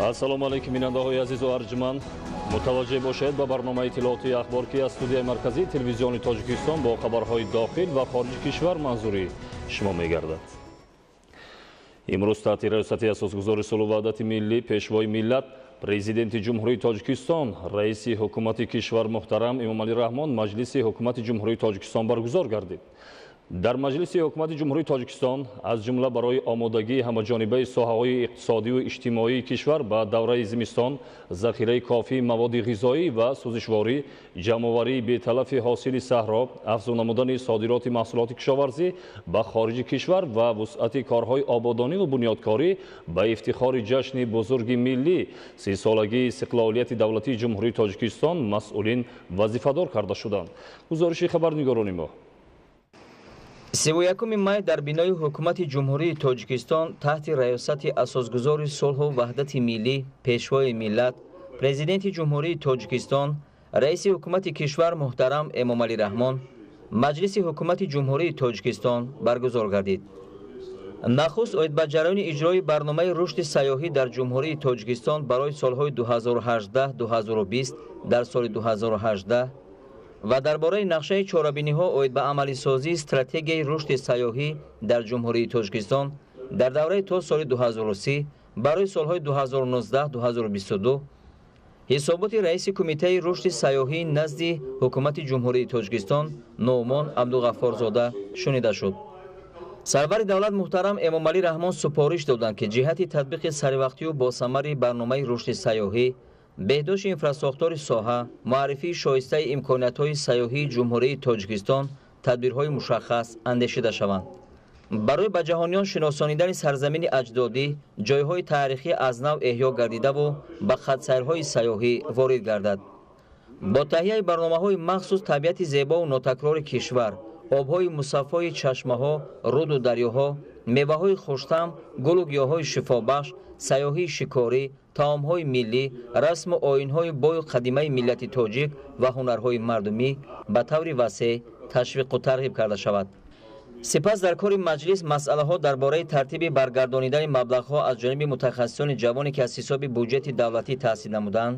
Ассалому алайкум, бинандаҳои азизу арҷманд. Мутаваҷҷеҳ бошед ба барномаи иттилоотии ахбор, ки аз студияи марказии телевизиони Тоҷикистон бо хабарҳои дохил ва хориҷи кишвар манзури шумо мегардад. Имрӯз таҳти раёсати асосгузори сулҳу ваҳдати миллӣ, пешвои миллат, президенти Ҷумҳурии Тоҷикистон, раиси ҳукумати кишвар муҳтарам Эмомалӣ Раҳмон Маҷлиси ҳукумати Ҷумҳурии Тоҷикистон баргузор гардид. Дар Маҷлиси ҳукумати Ҷумҳурии Тоҷикистон аз ҷумла барои омодагии ҳамаҷонибаи соҳаҳои иқтисодиву иҷтимоии кишвар ба давраи зимистон, захираи кофии маводи ғизоӣ ва сӯзишворӣ, ҷамъоварии беталафи ҳосили саҳро, афзун намудани содироти маҳсулоти кишоварзӣ ба хориҷи кишвар ва вусъати корҳои ободониву бунёдкорӣ ба ифтихори ҷашни бузурги миллӣ, 30-солагии истиқлолияти давлатии Ҷумҳурии Тоҷикистон масъулин вазифадор карда шуданд. Гузориши хабарнигорони мо. 31 май дар бинои ҳукумати Ҷумҳурии Тоҷикистон таҳти раёсати асосгузори сулҳу ваҳдати миллӣ, пешвои миллат, президенти Ҷумҳурии Тоҷикистон, раиси ҳукумати кишвар муҳтарам Эмомалӣ Раҳмон Маҷлиси ҳукумати Ҷумҳурии Тоҷикистон баргузор гардид. Нахуст оид ба ҷараёни иҷрои барномаи рушди сайёҳӣ дар Ҷумҳурии Тоҷикистон барои солҳои 2018-2020 дар соли 2018 ва дар бораи нақшаи чорабиниҳо оид ба амалисозии стратегияи рушди сайёҳӣ дар Ҷумҳурии Тоҷикистон дар давраи то соли 2030 барои солҳои 2019-2022 ҳисоботи раиси Кумитаи рушди сайёҳӣ назди Ҳукумати Ҷумҳурии Тоҷикистон Нуъмон Абдуғаффорзода шунида шуд. Сарвари давлат муҳтарам Эмомалӣ Раҳмон супориш доданд, ки ҷиҳати татбиқи саривақтию босамари барномаи рушди сайёҳӣ, беҳдошти инфрасохтори соҳа, муаррифии шоистаи имкониятҳои сайёҳии Ҷумҳурии Тоҷикистон тадбирҳои мушаххас андешида шаванд. Барои ба ҷаҳониён шиносонидани сарзамини аҷдодӣ, ҷойҳои таърихӣ аз нав эҳё гардидаву ба хатсайрҳои сайёҳӣ ворид гардад. Бо таҳияи барномаҳои махсус табиати зебову нотакрори кишвар, обҳои мусаффои чашмаҳо, руду дарёҳо, меваҳои хуштаъм, гулу гиёҳҳои шифобахш, сайёҳии шикорӣ, таомҳои миллӣ, расму оинҳои бою қадимаи миллати тоҷик ва ҳунарҳои мардумӣ ба таври васеъ ташвиқу тарғиб карда шавад. Сипас дар кори маҷлис масъалаҳо дар бораи тартиби баргардонидани маблағҳо аз ҷониби мутахассисони ҷавоне, ки аз ҳисоби буҷети давлатӣ таҳсил намуданд,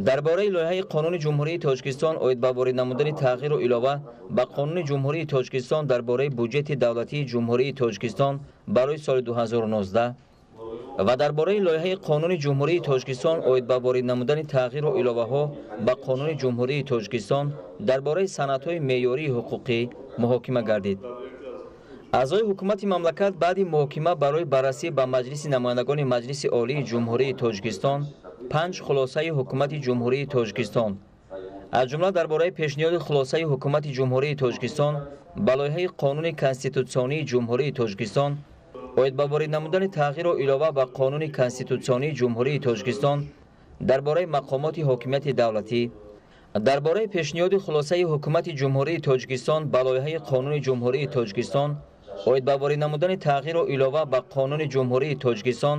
дар бораи лоиҳаи Қонуни Ҷумҳурии Тоҷикистон оид ба ворид намудани тағйиру илова ба Қонуни Ҷумҳурии Тоҷикистон дар бораи буҷети давлатии Ҷумҳурии Тоҷикистон барои соли 2019 ва дар бораи лоиҳаи Қонуни Ҷумҳурии Тоҷикистон оид ба ворид намудани тағйиру иловаҳо ба Қонуни Ҷумҳурии Тоҷикистон дар бораи санадҳои меъёрии ҳуқуқӣ муҳокима гардид. Аъзои ҳукумати мамлакат баъди муҳокима барои баррасӣ ба Маҷлиси намояндагони Маҷлиси Олии Ҷумҳурии Тоҷикистон 5 хулосаи ҳукумати Ҷумҳурии Тоҷикистон, аз ҷумла дар бораи пешниҳоди хулосаи ҳукумати Ҷумҳурии Тоҷикистон ба лоиҳаи Қонуни Конститутсионии Ҷумҳурии Тоҷикистон оид ба ворид намудани тағйиру илова ба Қонуни Конститутсионии Ҷумҳурии Тоҷикистон дар бораи мақомоти ҳокимияти давлатӣ, дар бораи пешниҳоди хулосаи ҳукумати Ҷумҳурии Тоҷикистон ба лоиҳаи Қонуни Ҷумҳурии Тоҷикистон оид ба ворид намудани тағйиру илова ба Қонуни Ҷумҳурии Тоҷикистон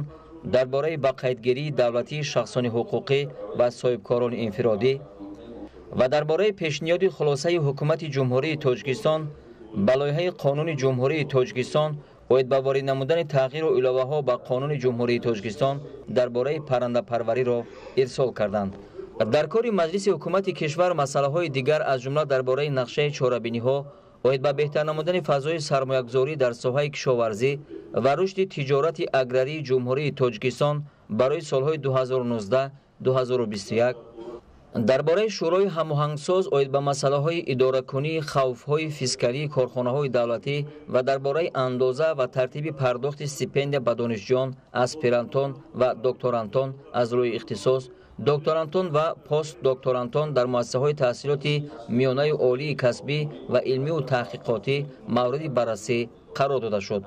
дар бораи ба қайдгирии давлатии шахсони ҳуқуқӣ ва соҳибкорони инфиродӣ ва дар бораи пешниҳоди хулосаи ҳукумати Ҷумҳурии Тоҷикистон ба лоиҳаи Қонуни Ҷумҳурии Тоҷикистон оид ба ворид намудани тағйиру иловаҳо ба Қонуни Ҷумҳурии Тоҷикистон дар бораи паррандапарвариро ирсол карданд. Дар кори Маҷлиси ҳукумати кишвар масъалаҳои дигар, аз ҷумла дар бораи нақшаи чорабиниҳо оид ба беҳтар намудани фазои сармоягузорӣ дар соҳаи кишоварзӣ ва рушди тиҷорати аграрии Ҷумҳурии Тоҷикистон барои солҳои 2019-2021, дар бораи Шӯрои ҳамоҳангсоз оид ба масъалаҳои идоракунии хавфҳои фискалии корхонаҳои давлатӣ ва дар бораи андоза ва тартиби пардохти стипендия ба донишҷӯён, аспирантон ва докторантон аз рӯи ихтисос, докторантон ва постдокторантон дар муассисаҳои таҳсилоти миёнаи олии касбӣ ва илмию таҳқиқотӣ мавриди баррасӣ қарор дода шуд.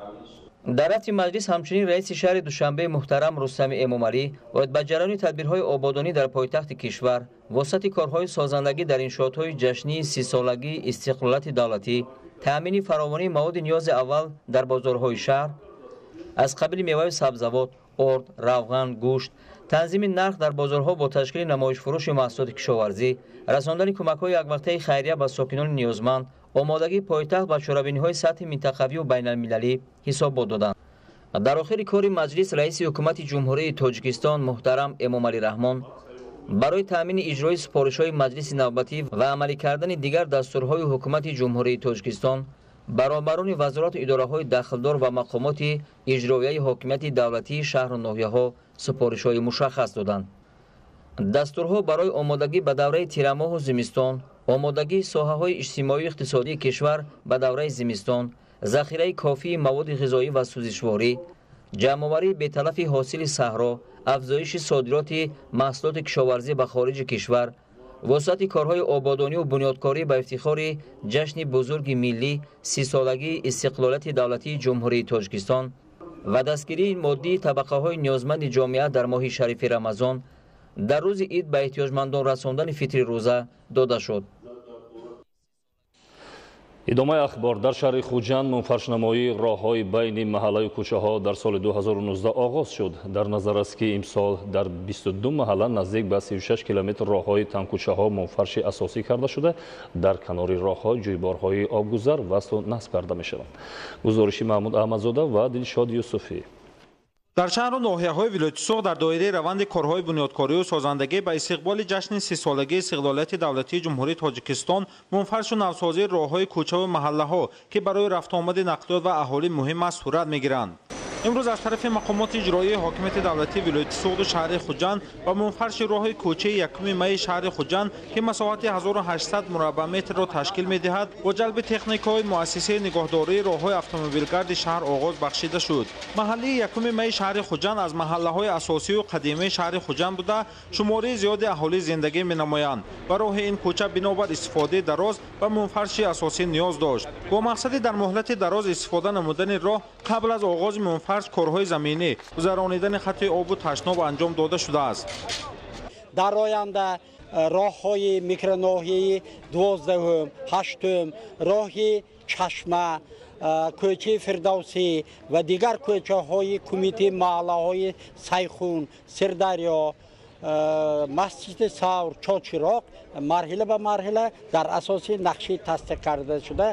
Дар рафти маҷлис ҳамчунин раиси шаҳри Душанбе муҳтарам Рустами Эмомалӣ оид ба ҷараёни тадбирҳои ободонӣ дар пойтахти кишвар, вусъати корҳои созандагӣ дар иншоотҳои ҷашнии 30-солагии истиқлолияти давлатӣ, таъмини фаровонии маводи ниёзи аввал дар бозорҳои шаҳр аз қабили меваю сабзавот, орд, равған, гӯшт, танзими нарх дар бозорҳо бо ташкили намоишфурӯши маҳсулоти кишоварзӣ, расондани кӯмакҳои яквақтаи хайрия ба сокинони ниёзманд, омодагии пойтахт ба чорабиниҳои сатҳи минтақавию байналмилалӣ ҳисобот доданд. Дар охири кори маҷлис раиси ҳукумати Ҷумҳурии Тоҷикистон муҳтарам Эмомалӣ Раҳмон барои таъмини иҷрои супоришҳои маҷлиси навбатӣ ва амалӣ кардани дигар дастурҳои ҳукумати Ҷумҳурии Тоҷикистон ба роҳбарони вазорату идораҳои дахлдор ва мақомоти иҷроияи ҳокимияти давлатии шаҳру ноҳияҳо супоришҳои мушаххас доданд. Дастурҳо барои омодагӣ ба давраи тирамоҳу зимистон, омодагии соҳаҳои иҷтимоию иқтисодии кишвар ба давраи зимистон, захираи кофии маводи ғизоӣ ва сӯзишворӣ, ҷамъоварии беталафи ҳосили саҳро, афзоиши содироти маҳсулоти кишоварзӣ ба хориҷи кишвар, вусъати корҳои ободонию бунёдкорӣ ба ифтихори ҷашни бузурги миллӣ 30-солагии истиқлолияти давлатии Ҷумҳурии Тоҷикистон ва дастгирии моддии табақаҳои ниёзманди ҷомеа дар моҳи шарифи Рамазон дар рӯзи ид ба эҳтиёҷмандон расондани фитри рӯза дода шуд. Идомаи ахбор. Дар шаҳри Хуҷанд мунфаршнамоии роҳҳои байни маҳаллаю кӯчаҳо дар соли 2019 оғоз шуд. Дар назар аст, ки имсол дар 22 маҳалла наздик ба 36 километр роҳҳои тангкӯчаҳо мунфарши асосӣ карда шуда, дар канори роҳҳо ҷӯйборҳои обгузар васлу насб карда мешаванд. Гузориши Маҳмуд Аҳмадзода ва Дилшод Юсуфӣ. Дар шаҳру ноҳияҳои вилояти Суғд дар доираи раванди корҳои бунёдкорию созандагӣ ба истиқболи ҷашни 30-солагии истиқлолияти давлатии Ҷумҳурии Тоҷикистон мунфаршу навсозии роҳҳои кӯчаву маҳаллаҳо, ки барои рафтуомади нақлиёт ва аҳолӣ муҳим аст, сурат мегиранд. Имрӯз аз тарафи мақомоти иҷроии ҳокимияти давлатии вилояти Суғду шаҳри Хуҷанд ба мунфарши роҳи кӯчаи 1 майи шаҳри Хуҷанд, ки масоҳати 1800 мураббаъметрро ташкил медиҳад, бо ҷалби техникаҳои муассисаи нигоҳдории роҳҳои автомобилгарди шаҳр оғоз бахшида шуд. Маҳаллии 1 майи шаҳри Хуҷанд аз маҳаллаҳои асосию қадимаи шаҳри Хуҷанд буда, шумораи зиёди аҳолӣ зиндагӣ менамоянд ва роҳи ин кӯча бинобар истифодаи дароз ба мунфарши асосӣ ниёз дошт. Бо мақсади дар муҳлати дароз истифода намудани роҳ қабл аз оғози мунфарш корҳои заминӣ, гузаронидани хати обу ташноб анҷом дода шудааст. Дар оянда роҳҳои микроноҳияи 12-ум, 8-ум, роҳи Чашма, кӯчаи Фирдавсӣ ва дигар кӯчаҳои кумитаи маҳаллаҳои Сайхун, Сирдарё, масҷиди Савр, Чочироқ марҳила ба марҳила дар асоси нақшаи тасдиқ карда шуда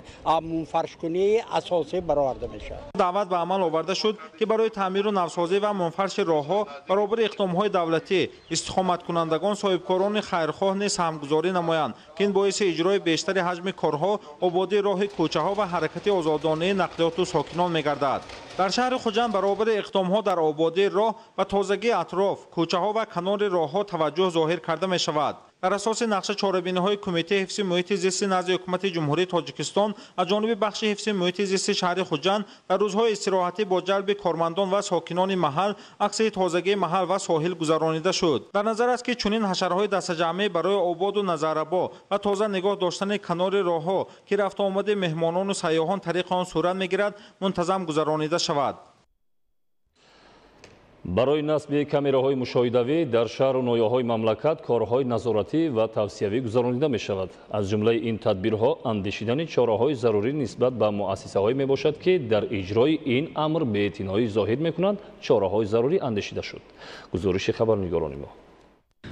мунфаршкунии асосӣ бароварда мешавад. Даъват ба амал оварда шуд, ки барои таъмиру навсозӣ ва мунфарши роҳҳо баробари иқдомҳои давлатӣ истиқоматкунандагон соҳибкорони хайрхоҳ низ саҳмгузорӣ намоянд, ки ин боиси иҷрои бештари ҳаҷми корҳо, ободии роҳи кӯчаҳо ва ҳаракати озодонаи нақлиёту сокинон мегардад. Дар шаҳри Хуҷанд баробари иқдомҳо дар ободии роҳ ва тозагии атроф, кӯчаҳо ва канори роҳҳо таваҷҷӯҳ зоҳир карда мешавад. Дар асоси нақша чорабиниҳои Кумитаи ҳифзи муҳити зисти назди ҳукумати Ҷумҳурии Тоҷикистон аз ҷониби бахши ҳифзи муҳити зисти шаҳри Хуҷанд дар рӯзҳои истироҳатӣ бо ҷалби кормандон ва сокинони маҳал аксияи тозагии маҳал ва соҳил гузаронида шуд. Дар назар аст, ки чунин ҳашарҳои дастаҷамъӣ барои ободу назаррабо ва тоза нигоҳ доштани канори роҳҳо, ки рафтуомади меҳмонону сайёҳон тариқи он сурат мегирад, мунтазам гузаронида шавад. Барои насби камераҳои мушоҳидавӣ дар шаҳру ноҳияҳои мамлакат корҳои назоратӣ ва тавсиявӣ гузаронида мешавад. Аз ҷумлаи ин тадбирҳо андешидани чораҳои зарурӣ нисбат ба муассисаҳое мебошад, ки дар иҷрои ин амр беэътиноӣ зоҳир мекунанд, чораҳои зарурӣ андешида шуд. Гузориши хабарнигорони мо.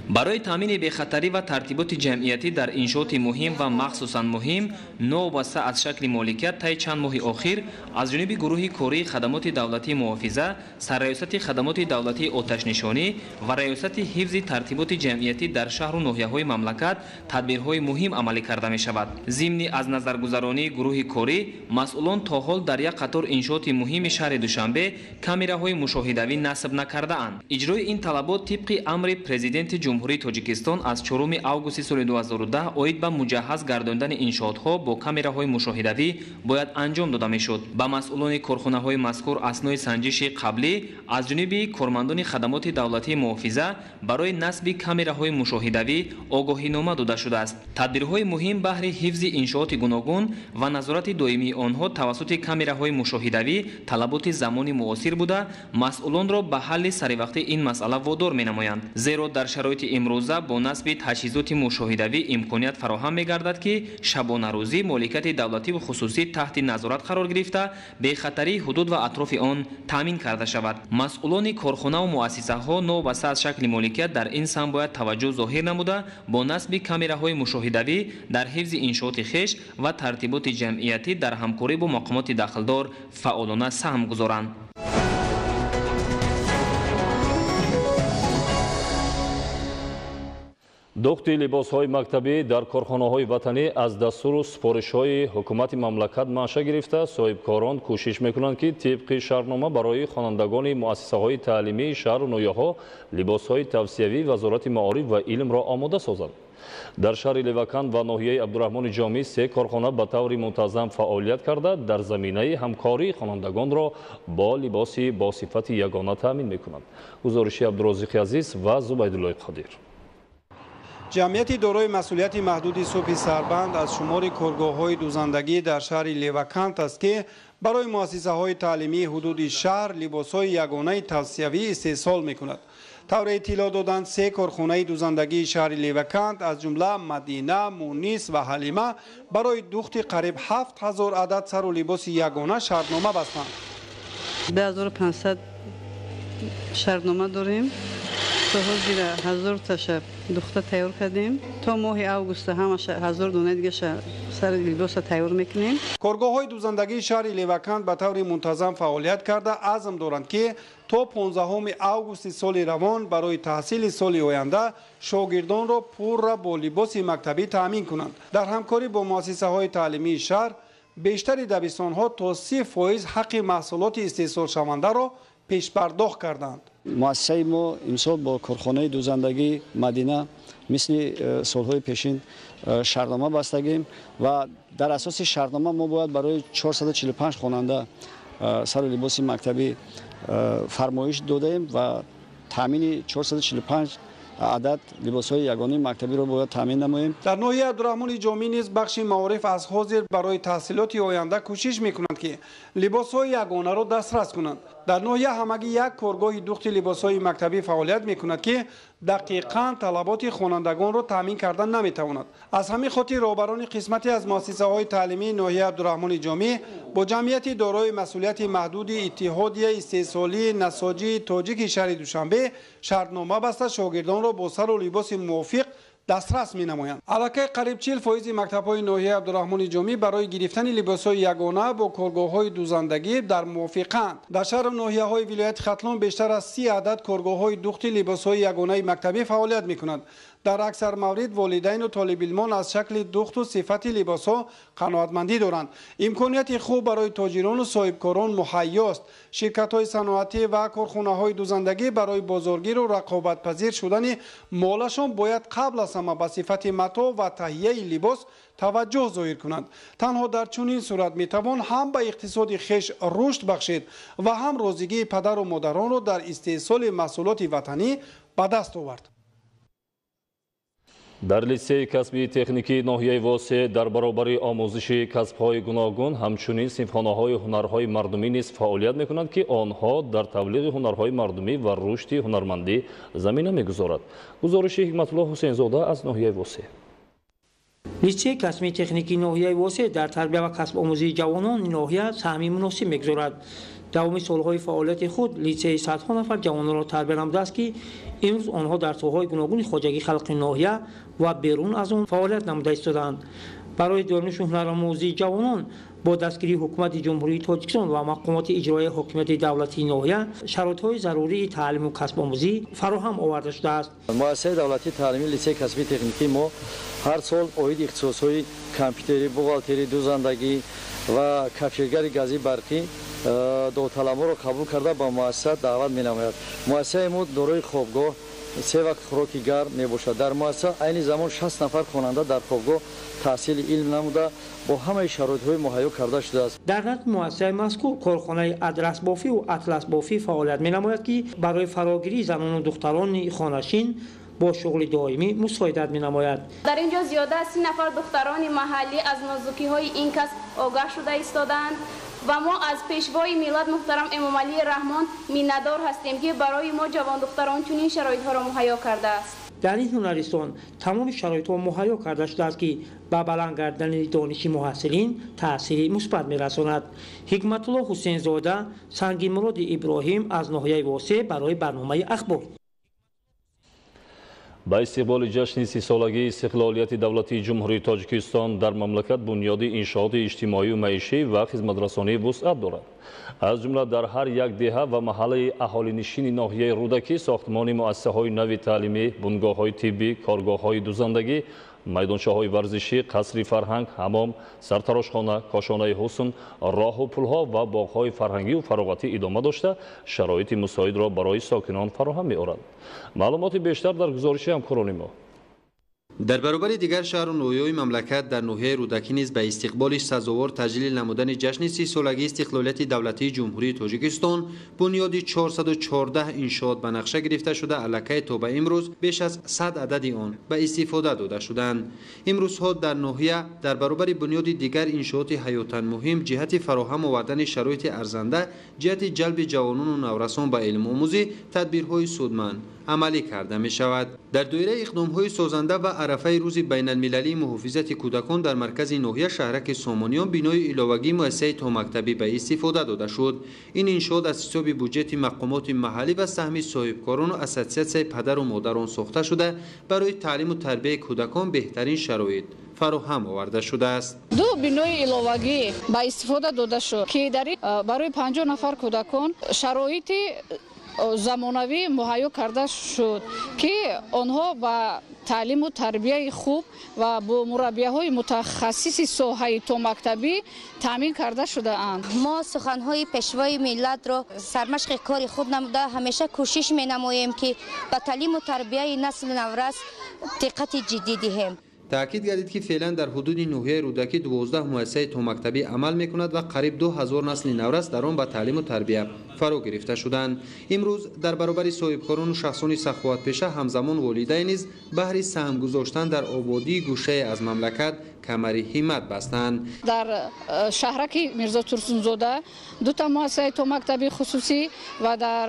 Барои таъмини бехатарӣ ва тартиботи ҷамъиятӣ дар иншооти муҳим ва махсусан муҳим новобаста аз шакли моликият тайи чанд моҳи охир аз ҷониби гурӯҳи кории хадамоти давлатии муҳофиза, сарраёсати хадамоти давлатии оташнишонӣ ва раёсати ҳифзи тартиботи ҷамъиятӣ дар шаҳру ноҳияҳои мамлакат тадбирҳои муҳим амалӣ карда мешавад. Зимни аз назаргузаронии гурӯҳи корӣ масъулон то ҳол дар як қатор иншооти муҳими шаҳри Душанбе камераҳои мушоҳидавӣ насб накардаанд. Иҷрои ин талабот тибқи амри президенти Ҷумҳурии Тоҷикистон аз 4 августи соли 2010 оид ба муҷаҳҳаз гардондани иншоотҳо бо камераҳои мушоҳидавӣ бояд анҷом дода мешуд. Ба масъулони корхонаҳои мазкур аснои санҷиши қаблӣ аз ҷониби кормандони хадамоти давлатии муҳофиза барои насби камераҳои мушоҳидавӣ огоҳинома дода шудааст. Тадбирҳои муҳим баҳри ҳифзи иншооти гуногун ва назорати доимии онҳо тавассути камераҳои мушоҳидавӣ талаботи замони муосир буда, масъулонро ба ҳалли саривақтии ин масъала водор менамоянд. Зеро дар шароити имрӯза бо насби таҷҳизоти мушоҳидавӣ имконият фароҳам мегардад, ки шабонарӯзӣ моликияти давлативу хусусӣ таҳти назорат қарор гирифта, бехатарии ҳудуд ва атрофи он таъмин карда шавад. Масъулони корхонаву муассисаҳо новобаста аз шакли моликият дар ин самт бояд таваҷҷӯҳ зоҳир намуда, бо насби камераҳои мушоҳидавӣ дар ҳифзи иншооти хеш ва тартиботи ҷамъиятӣ дар ҳамкорӣ бо мақомоти дахлдор фаъолона саҳм гузоранд. Духти либосҳои мактабӣ дар корхонаҳои ватанӣ аз дастуру супоришҳои ҳукумати мамлакат манша гирифта, соҳибкорон кӯшиш мекунанд, ки тибқи шартнома барои хонандагони муассисаҳои таълимии шаҳру ноҳияҳо либосҳои тавсиявии Вазорати маориф ва илмро омода созанд. Дар шаҳри Леваканд ва ноҳияи Абдураҳмони Ҷомӣ се корхона ба таври мунтазам фаъолият карда, дар заминаи ҳамкорӣ хонандагонро бо либоси бо сифати ягона таъмин мекунанд. Гузориши Абдурозиқи Азиз ва Зубайдуллои Қодир. Ҷамъияти дорои масъулияти маҳдуди Субҳи Сарбанд аз шумори коргоҳҳои дӯзандагӣ дар шаҳри Левакант аст, ки барои муассисаҳои таълимии ҳудуди шаҳр либосҳои ягонаи тавсиявӣ истеҳсол мекунад. Тавре иттилоъ доданд, се корхонаи дӯзандагии шаҳри Левакант аз ҷумла Мадина, Мунис ва Ҳалима барои духти қариб 7000 адад сару либоси ягона шартнома бастанд. 2500 шартнома дорем. То ҳозира 1000 таша духта тайёр кардем. То моҳи августа ҳамаша 1000 дона дигаша сари либоса тайёр мекунем. Коргоҳҳои дӯзандагии шаҳри Левакант ба таври мунтазам фаъолият карда, азм доранд, ки то 15 августи соли равон барои таҳсили соли оянда шогирдонро пурра бо либоси мактабӣ таъмин кунанд. Дар ҳамкорӣ бо муассисаҳои таълимии шаҳр бештари дабистонҳо то 30% ҳаққи маҳсулоти истеҳсолшавандаро пешпардохт карданд. Муассисаи мо имсол бо корхонаи дӯзандагии Мадина мисли солҳои пешин шартнома бастагем ва дар асоси шартнома мо бояд барои 445 хонанда сару либоси мактабӣ фармоиш додаем ва таъмини 445 адад либосҳои ягонаи мактабиро бояд таъмин намоем. Дар ноҳияи Абдураҳмони Ҷомӣ низ бахши маориф аз ҳозир барои таҳсилоти оянда кӯшиш мекунанд, ки либосҳои ягонаро дастрас кунанд. Дар ноҳия ҳамагӣ як коргоҳи духти либосҳои мактабӣ фаъолият мекунад, ки дақиқан талаботи хонандагонро таъмин кардан наметавонад. Аз ҳамин хотир роҳбарони қисмате аз муассисаҳои таълимии ноҳияи Абдураҳмони Ҷомӣ бо ҷамъияти дорои масъулияти маҳдуди Иттиҳодияи истеҳсолии насоҷии тоҷики шаҳри Душанбе шартнома баста, шогирдонро бо сару либоси мувофиқ дастрас менамоянд. Аллакай қариб 40% мактабҳои ноҳияи Абдураҳмони Ҷомӣ барои гирифтани либосҳои ягона бо коргоҳҳои дӯзандагӣ дар мувофиқанд. Дар шаҳру ноҳияҳои вилояти Хатлон бештар аз 30 адад коргоҳҳои духти либосҳои ягонаи мактабӣ фаъолият мекунанд. Дар аксар маврид волидайну толибилмон аз шакли духту сифати либосҳо қаноатмандӣ доранд. Имконияти хуб барои тоҷирону соҳибкорон муҳайёст. Ширкатҳои саноатӣ ва корхонаҳои дӯзандагӣ барои бозоргиру рақобатпазир шудани молашон бояд қабл аз ҳама ба сифати матоъ ва таҳияи либос таваҷҷӯҳ зоҳир кунанд. Танҳо дар чунин сурат метавон ҳам ба иқтисоди хеш рушд бахшид ва ҳам розигии падару модаронро дар истеҳсоли маҳсулоти ватанӣ ба даст овард. Дар литсеи касбии техникии ноҳияи Восеъ дар баробари омӯзиши касбҳои гуногун ҳамчунин синфхонаҳои ҳунарҳои мардумӣ низ фаъолият мекунанд, ки онҳо дар таблиғи ҳунарҳои мардумӣ ва рушди ҳунармандӣ замина мегузорад. Гузориши Ҳикматулло Ҳусейнзода аз ноҳияи Восеъ. Литсеи касбии техникии ноҳияи Восеъ дар тарбия ва касбомӯзии ҷавонони ноҳия саҳми муносиб мегузорад. Давоми солҳои фаъолияти худ литсеи садҳо нафар ҷавононро тарбия намудааст, ки имрӯз онҳо дар соҳаҳои гуногуни хоҷагии халқи ноҳия ва берун аз он фаъолият намуда истодаанд. Барои донишу ҳунаромӯзии ҷавонон бо дастгирии ҳукумати Ҷумҳурии Тоҷикистон ва мақомоти иҷроияи ҳокимияти давлатии ноҳия шароитҳои зарурии таълиму касбомӯзӣ фароҳам оварда шудааст. Муассисаи давлатии таълимии литсеи касбии техникии мо ҳар сол оид ихтисосҳои компютерӣ, бухгалтерӣ, дӯзандагӣ ва кафшергари гази барқӣ довталабонро қабул карда ба муассиса даъват менамояд. Муассисаи мо дорои хобгоҳ, се вақт хӯроки гарм мебошад. Дар муассиса айни замон 60 нафар хонанда дар хобгоҳ таҳсили илм намуда бо ҳамаи шароитҳои муҳайё карда шудааст. Дар назди муассисаи мазкур корхонаи адрасбофиву атласбофӣ фаъолият менамояд, ки барои фарогирии занону духтарони хонашин бо шуғли доимӣ мусоидат менамояд. Дар ин ҷо зиёда аз 30 нафар духтарони маҳаллӣ аз нозукиҳои ин касб огаҳ шуда истодаанд ва мо аз пешвои миллат муҳтарам Эмомалӣ Раҳмон миннатдор ҳастем, ки барои мо ҷавондухтарон чунин шароитҳоро муҳайё кардааст. Дар ин ҳунаристон тамоми шароитҳо муҳайё карда шудааст, ки ба баланд гардани дониши муҳассилин таъсири мусбат мерасонад. Ҳикматулло Ҳусейнзода, Сангимуроди Иброҳим аз ноҳияи Восеъ барои барномаи Ахбор. Ба истиқболи ҷашни 30-солагии истиқлолияти давлатии Ҷумҳурии Тоҷикистон дар мамлакат бунёди иншооти иҷтимоию маишӣ ва хизматрасонӣ вусъат дорад. Аз ҷумла дар ҳар як деҳа ва маҳаллаи аҳолинишини ноҳияи Рӯдакӣ сохтмони муассисаҳои нави таълимӣ, бунгоҳҳои тиббӣ, коргоҳҳои дузандагӣ, майдончаҳои варзишӣ, қасри фарҳанг, ҳамом, сартарошхона, кошонаи ҳусн, роҳу пулҳо ва боғҳои фарҳангию фароғатӣ идома дошта, шароити мусоидро барои сокинон фароҳам меорад. Маълумоти бештар дар гузориши ҳамкорони мо. Дар баробари дигар шаҳру ноҳияҳои мамлакат дар ноҳияи Рӯдакӣ низ ба истиқболи сазовор таҷлил намудани ҷашни 30-солагии истиқлолияти давлатии Ҷумҳурии Тоҷикистон бунёди 414 иншоот ба нақша гирифта шуда, аллакай то ба имрӯз беш аз 100 адади он ба истифода дода шуданд. Имрӯзҳо дар ноҳия дар баробари бунёди дигар иншооти ҳаётан муҳим ҷиҳати фароҳам овардани шароити арзанда ҷиҳати ҷалби ҷавонону наврасон ба илмомӯзӣ тадбирҳои судманд амалӣ карда мешавад. Дар доираи иқдомҳои созанда ва арафаи рӯзи байналмилалии муҳофизати кӯдакон дар маркази ноҳия шаҳраки Сомониён бинои иловагии муассисаи томактабӣ ба истифода дода шуд. Ин иншоот аз ҳисоби буҷети мақомоти маҳаллӣ ва саҳми соҳибкорону ассотсиатсияи падару модарон сохта шуда, барои таълиму тарбияи кӯдакон беҳтарин шароит фароҳам оварда шудааст. Ду бинои иловагӣ ба истифода дода шуд, ки дар барои 50 нафар кӯдакон шароити замонавӣ муҳайё карда шуд, ки онҳо ба таълиму тарбияи хуб ва бо мураббияҳои мутахассиси соҳаи томактабӣ таъмин карда шудаанд. Мо суханҳои пешвои миллатро сармашқи кори худ намуда ҳамеша кӯшиш менамоем, ки ба таълиму тарбияи насли наврас диққати ҷиддӣ диҳем. Таъкид гардид, ки феълан дар ҳудуди ноҳияи Рӯдакӣ 12 муассисаи томактабӣ амал мекунад ва қариб 2000 насли наврас дар он ба таълиму тарбия фаро гирифта шуданд. Имрӯз дар баробари соҳибкорону шахсони саховатпеша ҳамзамон волидайн низ баҳри саҳм гузоштан дар ободии гӯшае аз мамлакат камари ҳиммат бастанд. Дар шаҳраки Мирзо Турсунзода дута муассисаи томактабии хусусӣ ва дар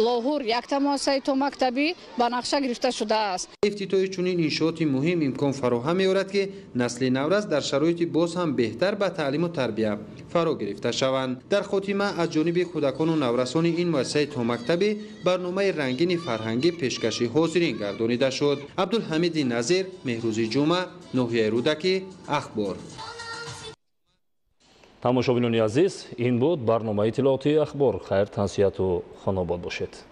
Лоҳур якта муассисаи томактабӣ ба нақша гирифта шудааст. Ифтитоҳи чунин иншооти муҳим имкон фароҳам меорад, ки насли наврас дар шароити боз ҳам беҳтар ба таълиму тарбия фаро гирифта шаванд. Дар хотима аз ҷониби кӯдакону наврасони ин муассисаи томактабӣ барномаи рангини фарҳангӣ пешкаши ҳозирин гардонида шуд. Абдулҳамиди Назир, Меҳрӯзи Ҷумъа, ноҳияи Рӯдакӣ, Ахбор. Тамошобинони азиз, ин буд барномаи иттилоотии Ахбор. Хайр, тансиҳату хонобод бошед.